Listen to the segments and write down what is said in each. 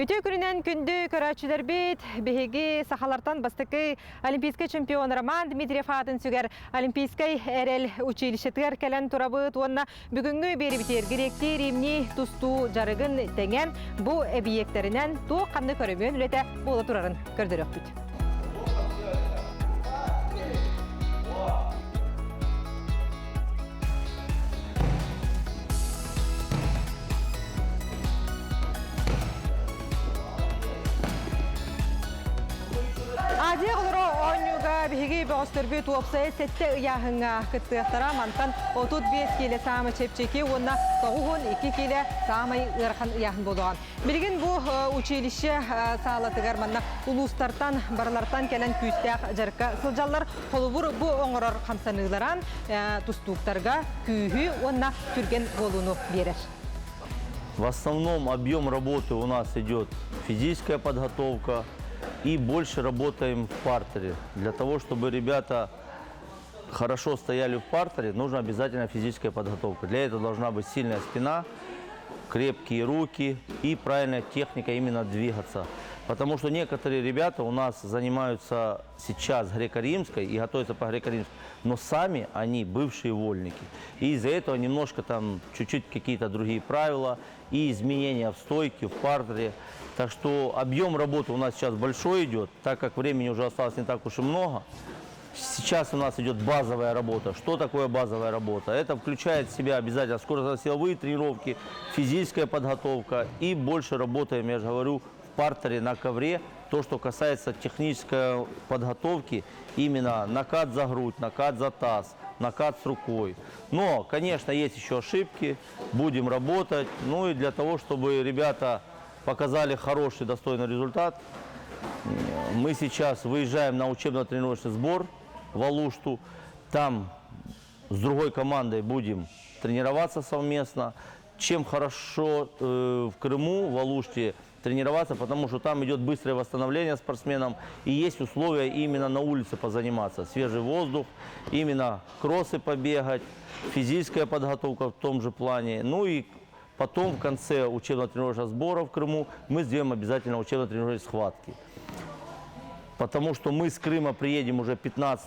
Үтүө күнүнэн күндү көрөөччүлэрбит, биһиги сахалартан бастакы олимпийскай чемпион Роман Дмитриев аатын сүгэр Олимпийскай эрэл училищетыгар кэлэн турабыт уонна бүгүҥҥү биэрибитигэр гректии римнии тустуу дьарыгын тэҥэ бу эбийиэктэринэн туох ханнык өрөмүөн үлэтэ буола турарын көрдөрүөхпүт. Азия оҕолоро оонньууга биһиги бөҕөстөрбүт уопсайа сэттэ ыйааһыҥҥа кыттыахтара. Мантан 35 киилэ саамай чэпчэки уонна 92 киилэ саамай ыарахан ыйааһын буолуоҕа. Билигин бу училище саалатыгар манна улуустартан, барылартан кэлэн күүстээх дьарыкка сылдьаллар. Холобур, бу оҥорор хамсаныылара тустууктарга күүһү уонна түргэн буолууну биэрэр. В основном объем работы у нас идет физическая подготовка и больше работаем в партере. Для того, чтобы ребята хорошо стояли в партере, нужна обязательно физическая подготовка. Для этого должна быть сильная спина, крепкие руки и правильная техника именно двигаться. Потому что некоторые ребята у нас занимаются сейчас греко-римской и готовятся по греко-римской, но сами они бывшие вольники. И из-за этого немножко там чуть-чуть какие-то другие правила и изменения в стойке, в партере. Так что объем работы у нас сейчас большой идет, так как времени уже осталось не так уж и много. Сейчас у нас идет базовая работа. Что такое базовая работа? Это включает в себя обязательно скоростно-силовые тренировки, физическая подготовка и больше работаем, я же говорю, в партере на ковре. То, что касается технической подготовки, именно накат за грудь, накат за таз, накат с рукой. Но, конечно, есть еще ошибки, будем работать. Ну и для того, чтобы ребята показали хороший, достойный результат, мы сейчас выезжаем на учебно-тренировочный сбор в Алушту. Там с другой командой будем тренироваться совместно. Чем хорошо в Крыму, в Алуште тренироваться, потому что там идет быстрое восстановление спортсменам и есть условия именно на улице позаниматься. Свежий воздух, именно кроссы побегать, физическая подготовка в том же плане. Ну и потом в конце учебно-тренировочного сбора в Крыму мы сделаем обязательно учебно-тренировочные схватки. Потому что мы с Крыма приедем уже 15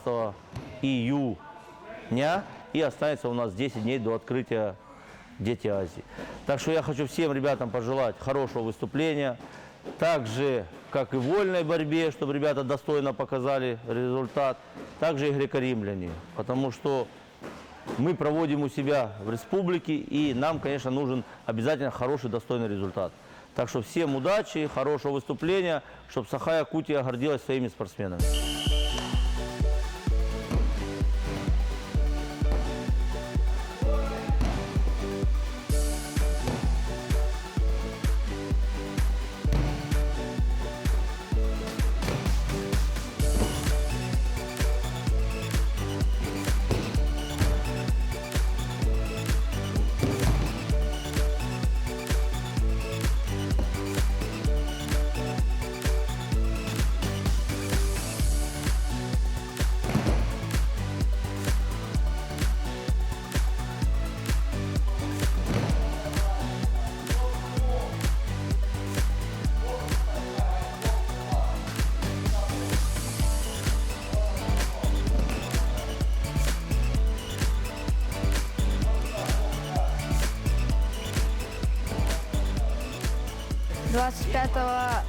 июня, и останется у нас 10 дней до открытия Дети Азии. Так что я хочу всем ребятам пожелать хорошего выступления. Так же, как и в вольной борьбе, чтобы ребята достойно показали результат, так же и греко-римляне. Потому что мы проводим у себя в республике, и нам, конечно, нужен обязательно хороший, достойный результат. Так что всем удачи, хорошего выступления, чтобы Саха-Якутия гордилась своими спортсменами. 25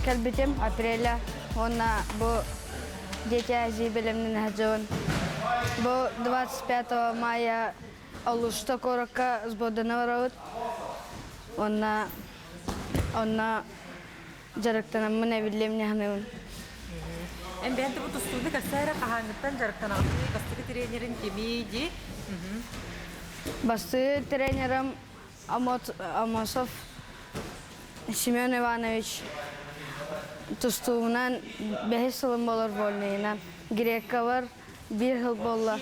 кэлбитим апреля уонна бу Дети Азии бэлэмнэнэ сылдьабын. Бу 25 мая Алушта куоракка сбордана барабыт. Уонна онно дьарыктанаммын эбиллиэм дьаһанабын. Эн бэйэн бу тустууну кэссе эрэ хаһааҥҥыттан дьарыктанаҕыный? Бастакы тренерин кимий дии? Бастакы тренерым Амосов Семен Иванович тустуунан бэһис сылым болор вольнайынан. Греккабар биир сыл буолла.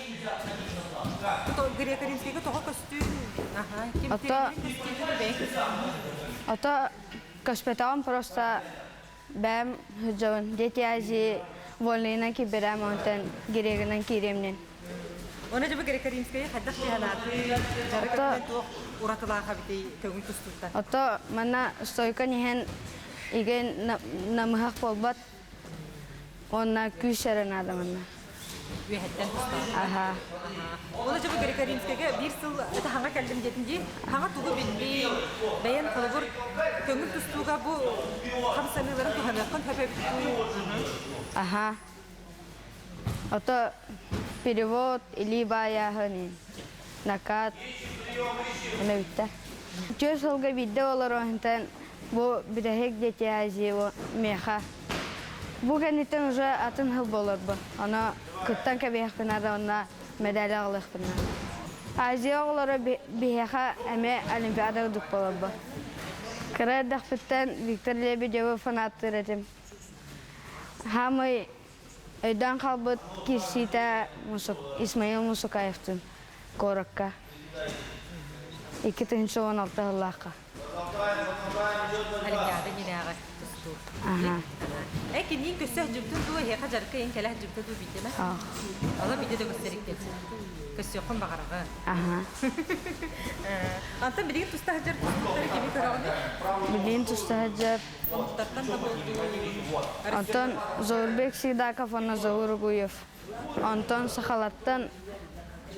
Греко-римскийгэ тоҕо көстүүн? Ким Ото Ото көспөтөҕүм просто бэйэм сылдьабын. Дети Азии вольнайынан киирбэрэм, онтон грегынан киириэм диэн. Оны дьэ бу греко-римскэйи хайдах дьаһанаатый? Дьарык Ото туох уратылаах эбитий көҥүл тустууттан? Ото манна стойка иһэн. Иген намыһах буолбат уонна күүс эрэ наада манна. Үөһэттэн тустар. Аха. Оны дьэ бу Греко-Римскэйгэ биир сыл это хаҥа кэллим диэтин дии. Хаҥа тугу биллиҥ, бэйэн холобур көҥүл тустууга бу хамсаныыларын туһаныаххын сөп эбит дуу? Аха. Ото перевод, илии баайааһын, накат, ону бүттэ. Түөрт сылга биирдэ олоруохтан бу бүтэһик Дети Азии миэхэ. Бу кэнниттэн уже атын сыл буоларбын. Ону кыттан кэбиһиэхпин наада уонна медаль аҕалыахпын наада. Азия оҕолоро биһиэхэ эмиэ Олимпиада курдук буоларбын. Кыра эрдэхпиттэн Виктор Лебедевы фанаттыыр этим. Хаамай өйдөөн хаалбыт киирсиитэ Исмаил Мусукаевтыын куоракка 2016 сыллаахха. Олимпиада иннинээҕи тустуу. Э киниин көссө дьүптүн дуу, эһиэхэ дьарыкка иһин кэлэ дьүптэ дуу биитимэ? Ала биде да көссөриккет. Көссүөххүн баҕараҕын. Антон билигин туста сылдьар тустууктары кими көрөҕүнүй? Билигин туста сылдьар Омуктартан да буолдун. Онтон Заурбек Сейдаков уонна Заур Угуев. Онтон сахалартан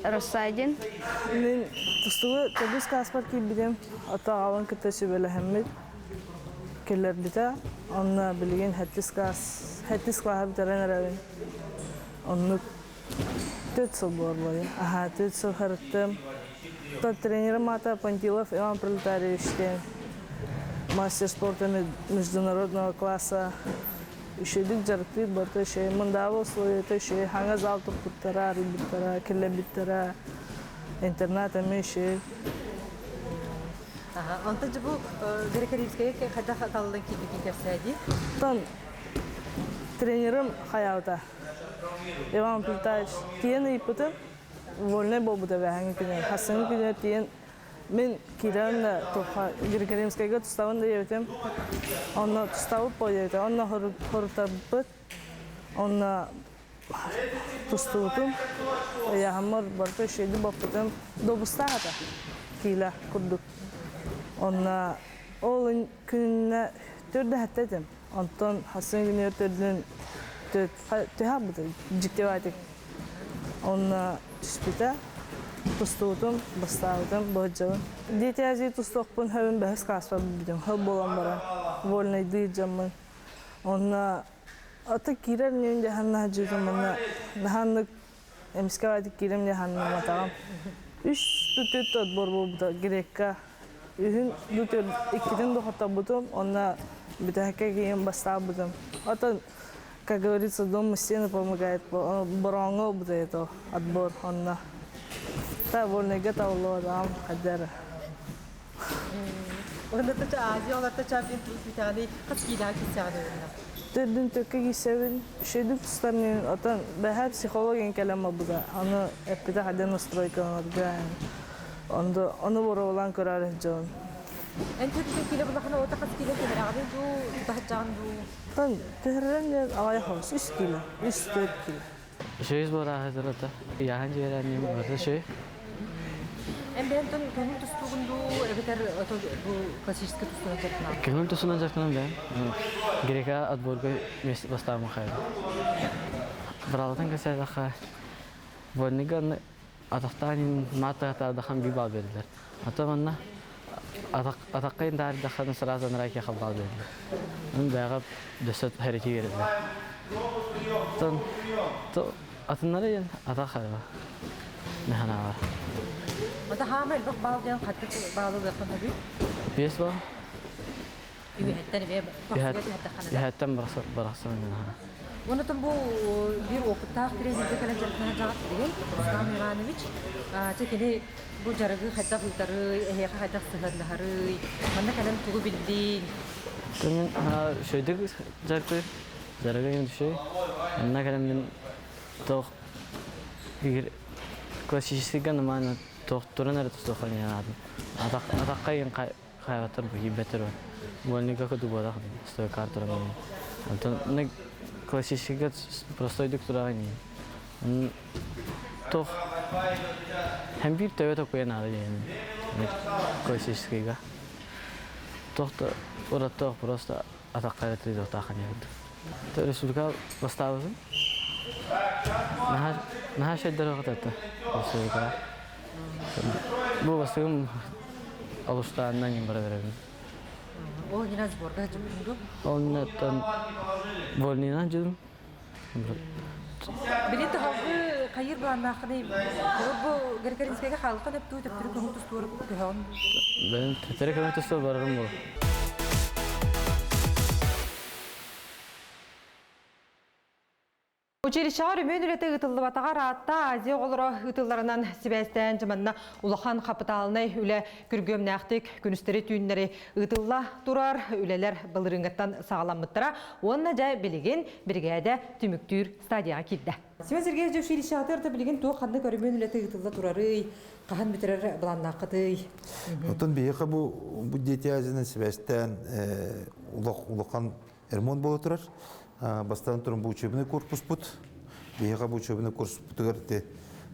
Рассадин. Мин тустууга төрдүс кааспар киирбитим. Ото аҕабын кытта сүбэлэһэммит киллэрбитэ. Онно билигин сэттис класс, сэттис кылааһы бүтэрэн эрэбин. Оннук 4 сыл буолар Аха, 4 сыл харыттым. Тренерым аата Пантилов Иван Пролетарьевич диэн мастер спорта международного класса. Үчүгэйдик дьарыктыыр барыта үчүгэй. Мындаабы условията үчүгэй. Хаҥа зал туппуттара, арыйбыттара, киллэрбиттэрэ. Интернат эмиэ үчүгэй. Онтон бу Греко-Римскэйгэ хайдах талыллан киирбитин кэпсээ Оттон тренерым хайаабыта. Иван Плетаевич тиийэн ыйыппытым, вольнай буолбута бэһэҥҥи күнү. Хассыҥҥы күнү тиийэн мин киирэн да туохха Григорьевскайга тустабын да диэбитим. Онно тустабыт буо диэбитэ. Онно хорутарбыт. Онно тустубутум. Ыйааһыммар барыта үчүгэйдик боппутум. Добустаах этэ киилэ курдук. Онно ол күнүнэ төрдө этим. Онтон хасын күнүгэр төрдүн төһө албыта дьиктибаатик. Онно түспүтэ, тустубутум, бастаабытым, быһыдьабын. Дети Азии тустуохпун хөбүн бэһис класспар билбитим. Хыл буолан баран, вольнайдыы дьаммын. Онно аты киирэр ньүн дьаһанна дьиэтим манна наһааннык эмискэ баайдык киирэм дьаһаннаматаҕым. Үс түт отбор буолбута грекка. Үһүн иккитин дохотторбутум, онно бүтэһиккэ киирэн бастаабытым. Оттон, как говорится, дома стены помогает. Бороҥҥо ылбыта это отбор онно. Та вольныйга табыллыбатаҕым хайдары. Онно Азия олорто чемпион бүтәҕини хас киилэҕэ киирсэҕин уонна? Төрдүн төккө киирсэбин. Үчүгэйдик тустар оттон бэһэ психологин кэлэн барбыта. Аны эппитэ хайдах настройкаланарга. Онду ону боруобалаан көрөр дьон. Эн төрдүн киилэ булахына ота хас киилэ түһэрэҕин дуу, тутаһыдьаҕын дуу? Тан түһэрэн диэн аҕай хос 3 киилэ, 3-4 киилэ. Үчүгэй буораахытырата. Ыйааһын дьиэрээниим барыта үчүгэй. Эн бэйэн тон көҥүл тустуугун дуу, эбэтэр бу классическай тустуунан дьарыктанаҕын? Көҥүл тустуунан дьарыктанам бэйэм. Грека отборга бастаабын хайдым. Быраалатын кэсээтэххэ, вольныйга атахтаан мааттаатаадахан биир баал берилэр. Ата манна атахха таардахан сразу анараа халбаал берилэр. Аны бэҕэ дөссө хэрити берилэр. Тон атыннары диэн атах хайба. Механаҕар. Ата хаама элбэх баал диэн хаттык баалы ылыаххын сөбүй? Биэс баал. Үһэттэн эмиэ Үһэттэн барахсан Онотон бу биир опыттаах тренергэ кэлэн дьарыктанар дьаҕат билигин Рустам Иванович чэ кини бу дьарыгы хайдах ыытарый, эһиэхэ хайдах сыһыаннаһарый, манна кэлэн тугу биллиҥ? Мен шөйдүк дьарыктыыр, дьарыгы шөй. Манна кэлэн мин тоох классическийга нормально тоох туран эрэ тустуохха диэн атахха хайҕатар киирбэттэр вольника кутубуотах стойкаар туран онтон классическийга простойдук тураҕын туох һэм биир төбө токуйа наада диэн классическийга туох да ураттаах просто. атахха тыытыахтааххын диэбит. Республика бастаабытым. Наһаа шайдар оҕотата республикаҕа. Бу бастыгым олустаанынан иҥ барар эбин. Ол иннинэ сборга сылдьыбытыҥ Ол иннинэ вольнынан дьылым. Били таһалгы хайыр былааннааххыный? Бу Григоринскайга хаалыхха төптүү төптөрү көһүн тустуур көһөҕүн. Бэйэм төттөрү көһүн тустуур барарым буолар. Училищеҕа өрөмүөн үлэтэ ыытыллыбатаҕар аатта Азия оҕолоро ыытылларынан сибээстээн дьыманна улахан хапытаалынай үлэ күргүөмнээхтик күнүстэри-түүннэри ыытылла турар үлэлэр былырыыҥҥыттан саҕаламмыттара уонна дьэ билигин биригээдэ түмүктүүр стадияҕа киирдэ. Семен Сергеевич училищеҕытыгар да билигин туох ханнык өрөмүөн үлэтэ ыытылла турарый, хаһан бүтэрэр былааннааххытый? Оттон биһиэхэ бу бу Дети Азиянан сибээстээн улахан ремонт буола турар. Бастаан туран бу учебный корпуспут. Биһиэхэ бу учебный корпуспутугар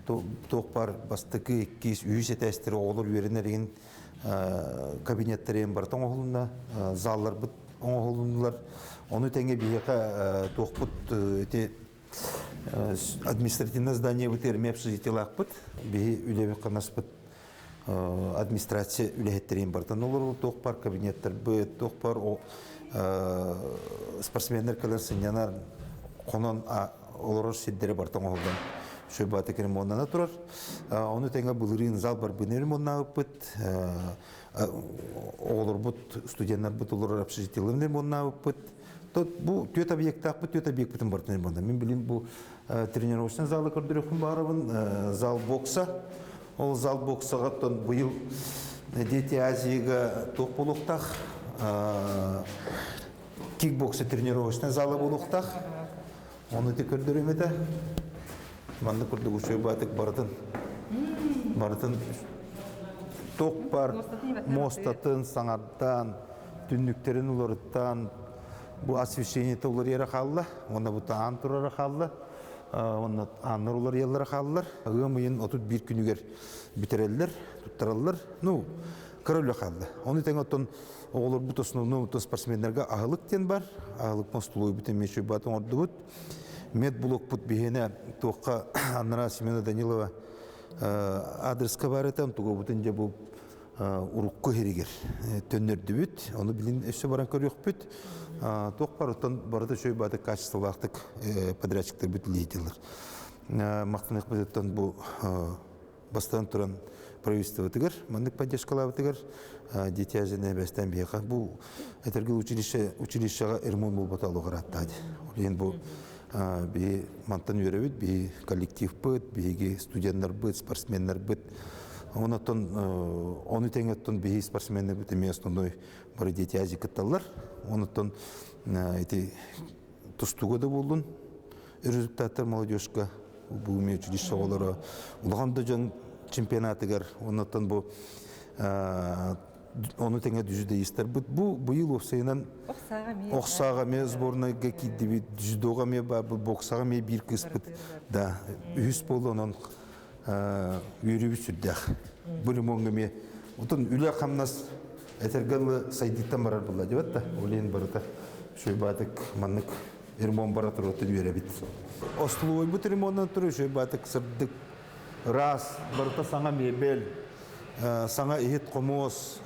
туох баар бастакы, иккис, үһүс этээстэри оҕолор үөрэнэригин кабинеттэрин барыта оҥоһулунна, залларбыт оҥоһулуннулар. Ону тэҥэ биһиэхэ туохпут ити административное зданиебыт эмиэ общежитиелаахпыт. Биһи үлэбит-хамнаспыт администрация үлэһиттэрин барытын олорор туох бар кабинеттарбыт, туох бар спортсменнар кэлэр сынньанар хонон олорор сирдэрэ барыта оҥоһуллан шөбатык ремоннана турар. Ону тэҥэ былырыын зал барбыны ремоннаабыппыт, оҕолорбут, студеннарбыт олорор общежитиеларын ремоннаабыппыт. Тот бу түөрт объектаахпыт, түөрт объекпытын барытын ремонна. Мин билим бу тренировочный залы көрдөрүөхпүн баарабын, зал бокса. Ол зал боксаҕа оттон быйыл Дети Азияга туох буолуохтаах? Кикбокса тренировочный зала буолуохтаах. Ону ити көрдөрүм этэ. Маннык курдук үчүгэй баатык барытын барытын туох бар муостатын саҥардан, түннүктэрин уларыттан бу освещениета уларыйара хаалла, уонна бу таан турара хаалла. Уонна ааннар уларыйаллара хааллар. Ыам ыйын 31 күнүгэр бүтэрэллэр, туттараллар. Ну, кыра үлэ хаалла. Ону тэҥэ оттон оҕолорбут основной спортсменнарга аһылык диэн бар. Аһылык мостулуйбут эмиэ чуйбаат оҥордубут. Медблокпут биһиэнэ туохха Анна Семена Данилова адреска бар этэ, тугубутун дьэ бу урукку иһиригэр төннөрдүбүт. Ону билин өссө баран көрүөхпүт. Туох бар оттон барыта үчүгэй бааты качестволаахтык подрядчиктарбыт үлэлииллэр. Махтаныахпытыттан бу бастаан туран правительствотыгар маннык поддержкалаабытыгар Дети Азии бэстэн биһиэхэ бу этэргэ училище училищеҕа ремонт буолбата олох ырааттаады. Ол бу биһи мантан үөрэбит, биһи коллективпыт, биһиги студеннарбыт, спортсменнарбыт Онотон ону тэҥэ оттон биһи спортсменнарбыт эмиэ основной бары Дети Азии кытталлар. Онотон ити тустууга да буоллун результаттар молодежка бу училище оҕолоро улахан да дьон чемпионатыгар оннуттан бу ону тэҥэ дзюдоистарбыт бу быйыл уопсайынан охсааҕа эмиэ сборнайга киирдибит дзюдоҕа эмиэ баарбыт боксаҕа эмиэ биир кыыспыт да үһүс буолла онон үөрүүбүт сүрдээх бу ремоҥҥа эмиэ отон үлэ-хамнас этэргэ дылы сайдыыттан барар буолла диэбэт да ол иһин барыта үчүгэй маннык ремонт бара туруоттан үөрэбит остолобуойбут ремоннан турар үчүгэй баатык сырдык ыраас барыта саҥа мебель саҥа иһит-хомуос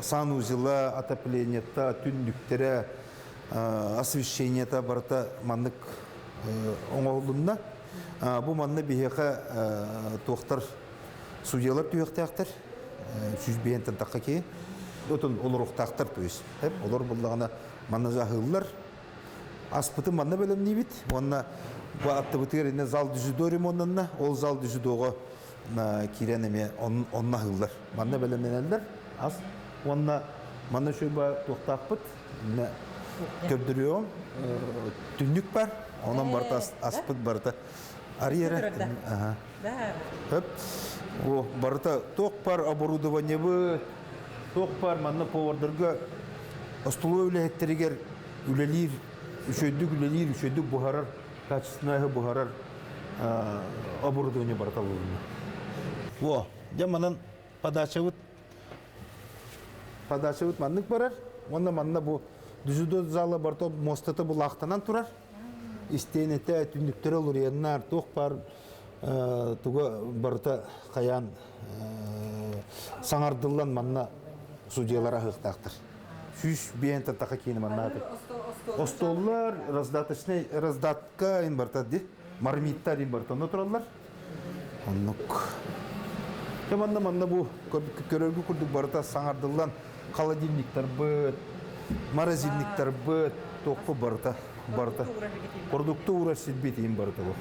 санузела отоплениета түннүктэрэ освещениета барыта маннык оҥоһулунна бу манна биһиэхэ туохтар судьялар түһүөхтээхтэр 105 тахха киһи отун олоруохтаахтар то есть олор буллаҕына манна аһыыллар аспытын манна бэлэмниибит уонна бу аттыбытыгар инне зал дзюдо ремоннанна ол зал дзюдоҕа киирэн эмиэ онно аһыыллар манна бэлэмнэнэллэр ас уонна манна үчүгэй туохтаахпыт көрдөрүөҕүм түннүк бар онон барыта аспыт барыта арыйара Хөп. О, барыта туох бар оборудованиебы, туох бар манна повардарга остолуой үлэһиттэригэр үлэлиир, үчүгэйдик үлэлиир, үчүгэйдик буһарар, качественнайы буһарар оборудование барыта булунна. Во, дьэ манан подачабыт подачабыт маннык барар. Уонна манна бу Дзюдо зала барыта муостата булаахтанан турар. Истиэнэтэ, түннүктэрэ уларыйаннар, туох баар туга барыта хайаан саҥардыллан манна судьуйалар аһыахтаахтар. 105 таха киини манна Остуоллар, раздаточный раздатка им барыта ди, мармиттар им барыта онно тураллар. Оннук. Дьэ манна манна бу көрөргү курдук барыта саҥардыллан холодильниктарбыт, морозильниктарбыт, туохпут барыта барыта. Продукты уурар сирбит иһин барыта бу.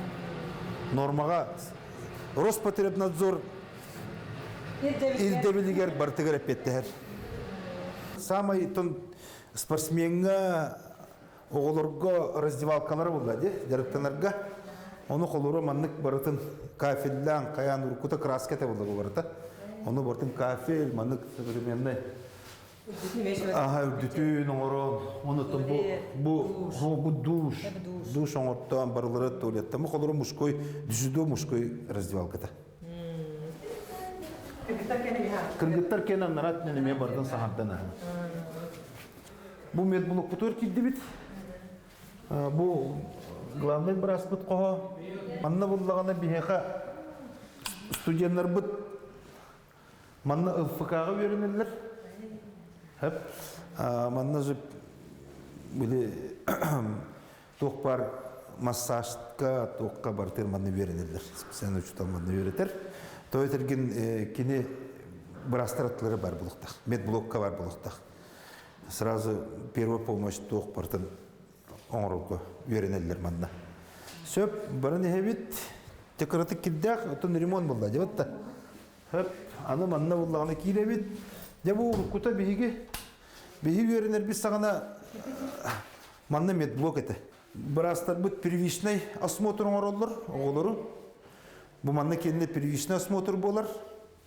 Нормаҕа Роспотребнадзор ирдэбилигэр барытыгар эппиэттэһэр. Самай тон спортсмеҥҥа оҕолорго раздевалкалара буолла дии, дьарыктанарга. Ону холура маннык барытын кафеллаан, хайаан уруккута краска этэ буолла бу барыта. Ону барытын кафель, маннык современный Аха үрдүтүн оҥорон, онуттан бу бу бу душ, душ оҥортоон барылары туалеттан бу холору мужской дзюдо мужской раздевалката. Кыргыттар кэнэ аннарат эмиэ барытын саҥардан аһын. Бу медблокпутугар киирдибит. Бу главный бырааспыт хоһо. Манна буллаҕына биһиэхэ студеннарбыт манна ЛФК-ҕа үөрэнэллэр. Хөп. Манна же били туох баар массажка, туохха барытыгар манна үөрэнэллэр. Специально учуутал манна үөрэтэр. То этэргин кини быраастар аттылара бар булуктах. Медблокка бар булуктах. Сразу первая помощь туох барытын оҥорорго үөрэнэллэр манна. Сөп, баран иһэбит. Те кыратык кирдээх, оттон ремонт буолла дебет да. Хөп, аны манна буллаҕына киирэбит. Дьэ бу уруккута биһиги биһиги үөрэнэрбит саҕана манна медблок этэ. Быраастарбыт первичный осмотр оҥороллор оҕолору. Бу манна кэннэ первичный осмотр буолар.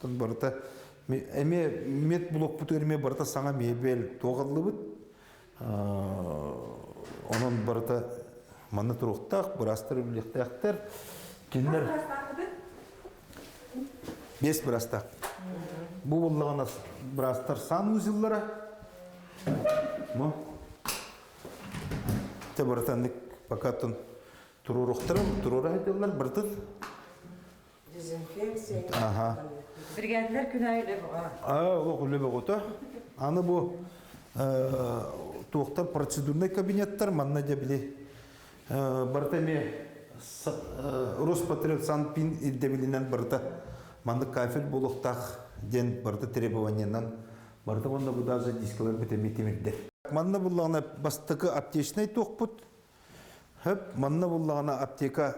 Тон барыта эмиэ медблокпутугар эмиэ барыта саҥа мебель туох ыллыбыт. Онон барыта манна туруохтаах, быраастар үлэлиэхтээхтэр. Кинилэр биэс быраастаах. Бу буоллаҕына быраастар санузеллара. Бу. Те барыта пока туруоруохтарын, туруора сылдьаллар барытын. Дезинфекция. Аха. Бригадалар күн аайы үлэ бөҕө. Аа, олох үлэ бөҕөтө. Аны бу туохтар процедурнай кабинеттар манна дьэ били барыта эмиэ Роспотребсанпин ирдэбилинэн барыта маннык кафель буолуохтаах диэн барыта требованиенан барыта уонна бу даже дискалар бит эмиэ тимирдэр. Манна буллаҕына бастакы аптечнай туохпут Хөп, манна буллаҕына аптека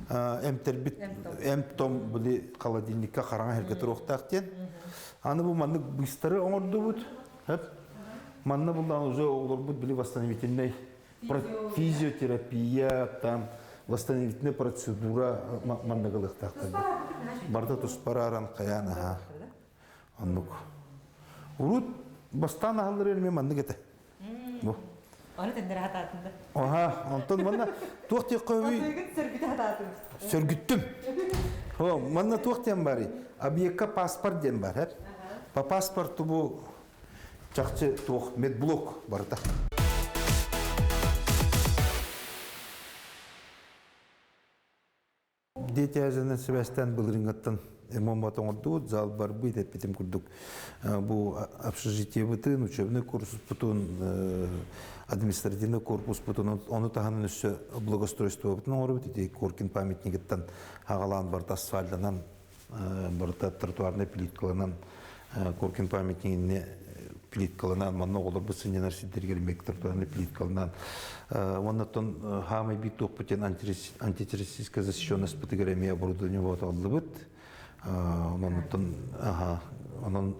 эмтэрбит эмп-том били холодильникка хараҥа сиргэ туруохтаах диэн. Аны бу маннык быыстары оҥордубут. Хөп. Манна буллаҕына уже оҕолорбут били восстановительный физиотерапия, там восстановительная процедура маннык ылыахтаахтар. Барыта туспарааран хайаан аһаа. Оннук. Урут бастаан аһаллар эмиэ маннык этэ. Бу. Аны тендер хатаатын да. Аха, онтон манна туох диэххэ Сөргүтэ хатаатын. Сөргүттүм. О, манна туох диэн барый? Объекка паспорт диэн бар, По паспорту бу чахчы туох медблок барыта. Дети сибээстээн былырыыҥҥыттан ремонт оҥордубут, зал барбыт эппитим курдук бу общежитиебытын, учебный курсуспутун, административный корпуспутун, ону таһынан өссө благоустройствобутун оҥоробут. Ити Коркин памятнигыттан аҕалаан барыта асфальтанан, барыта тротуарнай плиткаланан Коркин памятнигини плиткаланан, манна оҕолорбут сынньанар сирдэригэр эмиэ тротуарнай плиткаланан уонна оттон хаамай биир туохпут диэн антитеррористическая защищенностьпытыгар эмиэ оборудование вот аллыбыт. Онон оттон онон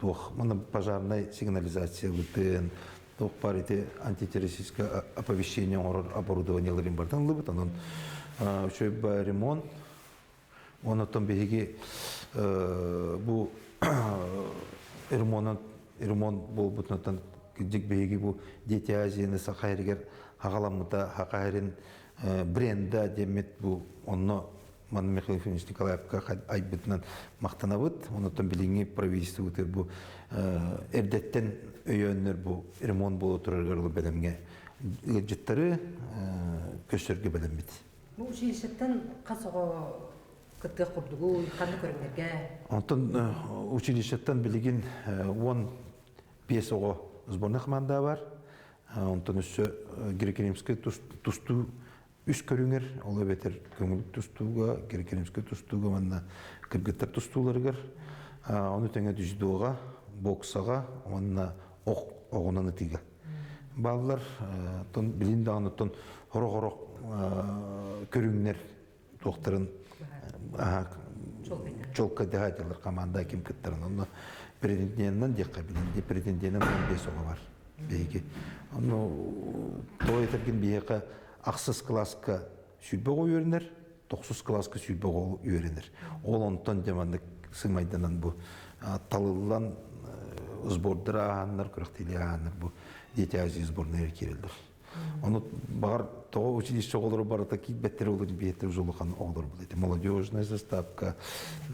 туох манна пожарнай сигнализация бытын туох баар ити антитеррористическое оповещение оҥорор оборудованиеларын барытын ыллыбыт. Онон үчүгэй ремонт Онон биһиги бу ремонт ремонт буолбутунан кырдьык биһиги бу Дети Азияны Саха сиригэр хаҕаламмыта Саха сирин бренда диэммит бу онно. Манна Михаил Ефимович Николаевка айбытынан махтанабыт. Онтон билиҥҥи правительствобытыгар бу эрдэттэн өйөөннөр бу ремонт буола турарыгар бэлэмҥэ ыалдьыттары көрсөргө бэлэммит. Бу училищеттан хас оҕо кыттыах курдугуй, ханнык көрүҥнэргэ? Онтон училищеттан билигин 15 оҕо сборная команда бар. Онтон өссө греко-римскэй тустуу үс көрүҥэр, ол эбэтэр көҥүл тустууга, греко-римскэй тустууга уонна кыргыттар тустууларыгар, ону тэҥэ дзюдоҕа, боксаҕа уонна ох оҕунан ытыыга бааллар. Оттон билин даҕаны оттон хорох-хорох көрүҥнэр туохтарын чуолкайдаһаатылар команда ким кыттарын. Онно претенденынан диэххэ билин претенденынан 15 оҕо бар биһиги. Онно тоҕо этэргин биһиэхэ ахсыс кылааска 20 оҕо үөрэнэр, тохсус кылааска 20 оҕо үөрэнэр. Ол онтон дьэ маннык сымайданан бу талыллан сбордар ааһаннар, күрэхтэһии ааһаннар бу Дети Азии сборная киирэллэр. Ону баҕар тоҕо училище оҕолоро барыта киирбэттэр олор биэттэр уже улахан оҕолор була ити молодежная заставка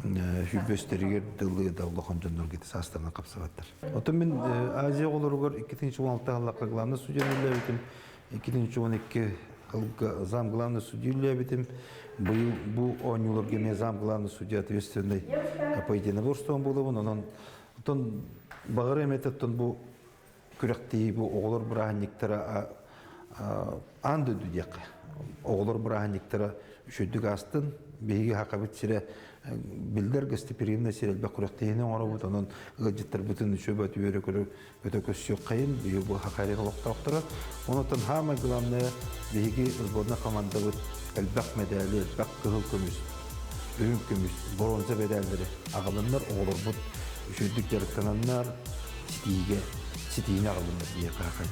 хүбөстөрүгэр дылы да улахан дьоннорго ити саастарынан хапсыбаттар. Оттон мин Азия оҕолоругар 2016 сыллаахха главный судья үлэлээбитим 2012 сылга зам главный судья үлэлээбитим. Быйыл бу оонньууларга эмиэ зам главный судья ответственный по единоборствам буолабын. Онон оттон баҕар эмэтэ оттон бу күрэхтэһии бу оҕолор бырааһынньыктара аан дойду диэххэ. Оҕолор бырааһынньыктара үчүгдүк аастын. Биһиги Хакабыт сирэ биллэр гостеприимный сир элбэх күрэхтэһиини оҥоробут. Онон ыалдьыттарбытын үчүгэй үөрэ көрө өтө көрсүөххэйин биһиги бу Хакарин олохтоохторо. Онон хаамай главное биһиги сборная командабыт элбэх мэдээли, элбэх кыһыл көмүс, үрүҥ көмүс, боруонса мэдээллэри аҕаланнар оҕолорбут үчүгдүк дьарыктананнар ситиигэ ситиини аҕаллыннар диэххэ хахай.